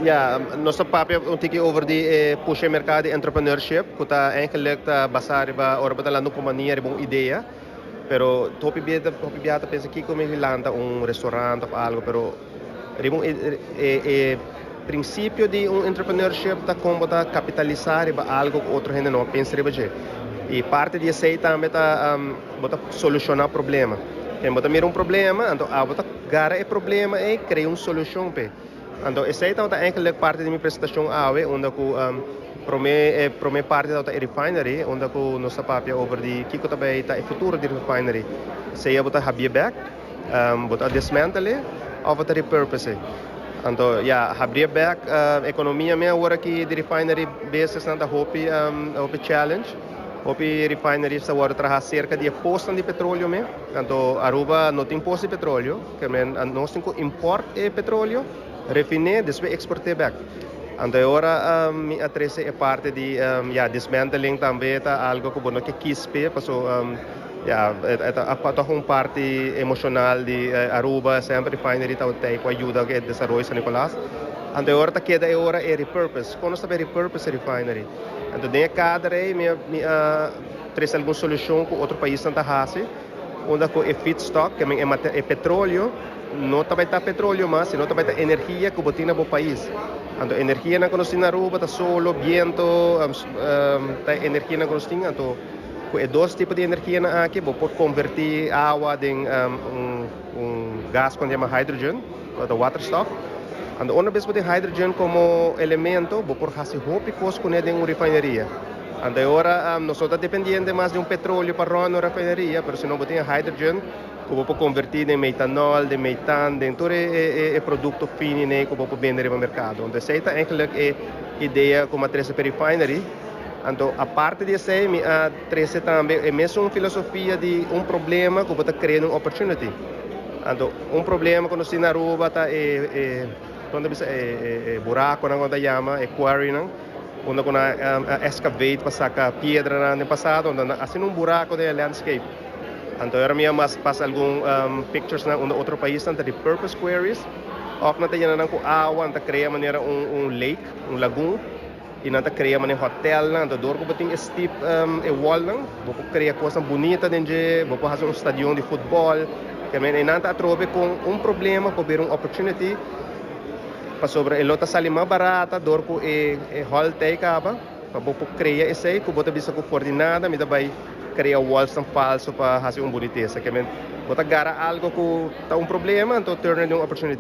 Ja, nos a papia un tiki over di push mercado di entrepreneurship, cu ta eigenlijk ta basa riba ora bo ta lanta un compania riba un idea. Pero hopi bia ta pensa kico mi lanta un restaurant of algo, pero riba un e principio di un entrepreneurship ta con bo ta capitalisa riba algo cu otro hende no a pensa riba dje. Y parti di esey tambe ta bo ta soluciona problema. Ken bo ta mira un problema, anto abo ta gara e problema y crea un solucion p'e. Anto esey ta eigenlijk parti di mi presentacion awe, unda cu prome parti ta e refinery, unda cu nos ta papia over di kico tambe ta e futuro di refinery. Sea bo ta habrie back, bo ta dismantle of bo ta repurpose. Anto, ja, habrie back, economia mes awor aki di refinery business nan ta hopi hopi challenge. Hopi refineries ta wordo traha cerca di e posnan di petroleo mes. Anto Aruba no tin pos di petroleo, kiermen nos tin cu import e petroleo, refine, despues exporte back. Anto e ora mi a trece e parti di ja, dismantling tambe ta algo cu bo no ke kies p'e, paso ja, e ta toch un parti emocional di Aruba, semper refinery ta cu a yuda e desaroyo San Nicolas. Anto e ora ta keda e ora e repurpose. Con nos ta bay repurpose e refinery? Anto den e kader ei mi a trece algun solucion cu otro paisnan ta haci, unda cu e feedstock, ke men e petroleo, no ta bay ta petroleo mas, sino ta bay ta energia cu bo tin na bo pais. Anto energianan cu nos tin na Aruba ta solo, biento, ta energianan cu nos tin. Anto cu e dos tipo di energianan aki bo por converti awa den un gas cu nan yama hydrogen, cu ta waterstof. Anto una bes bo tin hydrogen como elemento, bo por haci hopi cos cune den un refineria. Anto e ora nos no ta dependiente mas di un petroleo pa run un refineria, pero si no bo tin hydrogen cu bo por converti den metanol, den metan, den tur e producto fini ne cu bo por bende riba mercado. Anto esey ta eigenlijk e idea cu mi a trece pa refinery. Anto aparte di esey mi a trece tambe e mesun filosofia di un problema cu bo ta crea un opportunity. Anto un problema cu nos tin na Aruba ta e con ta bisa e buraconan cu nan ta yama, e quarrynan, unda cu nan a excavate pa saca piedranan den pasado, unda nan haciendo un buraco den e landscape. Anto ahora mi a mas pasa algun pictures nan unda otro paisnan ta repurpose quarries, of nan ta yena nan cu awa, nan ta crea manera un lake, un lagoon, y nan ta crea manera hotelnan. Anto door cu bo tin e steep e wallnan, bo por crea cosnan bunita den dje, bo por haci un stadion di futbol. E nan ta atrobe con un problema por bira un opportunity, pasobra e lo ta sali mas barata door cu e hol t'ey caba, pa bo por crea esey cu bo ta bisa cu for di nada mi ta bay crea walls tan falso pa haci un bunitesa. Kiermen bo ta gara algo cu ta un problema, anto turn it in un opportunity.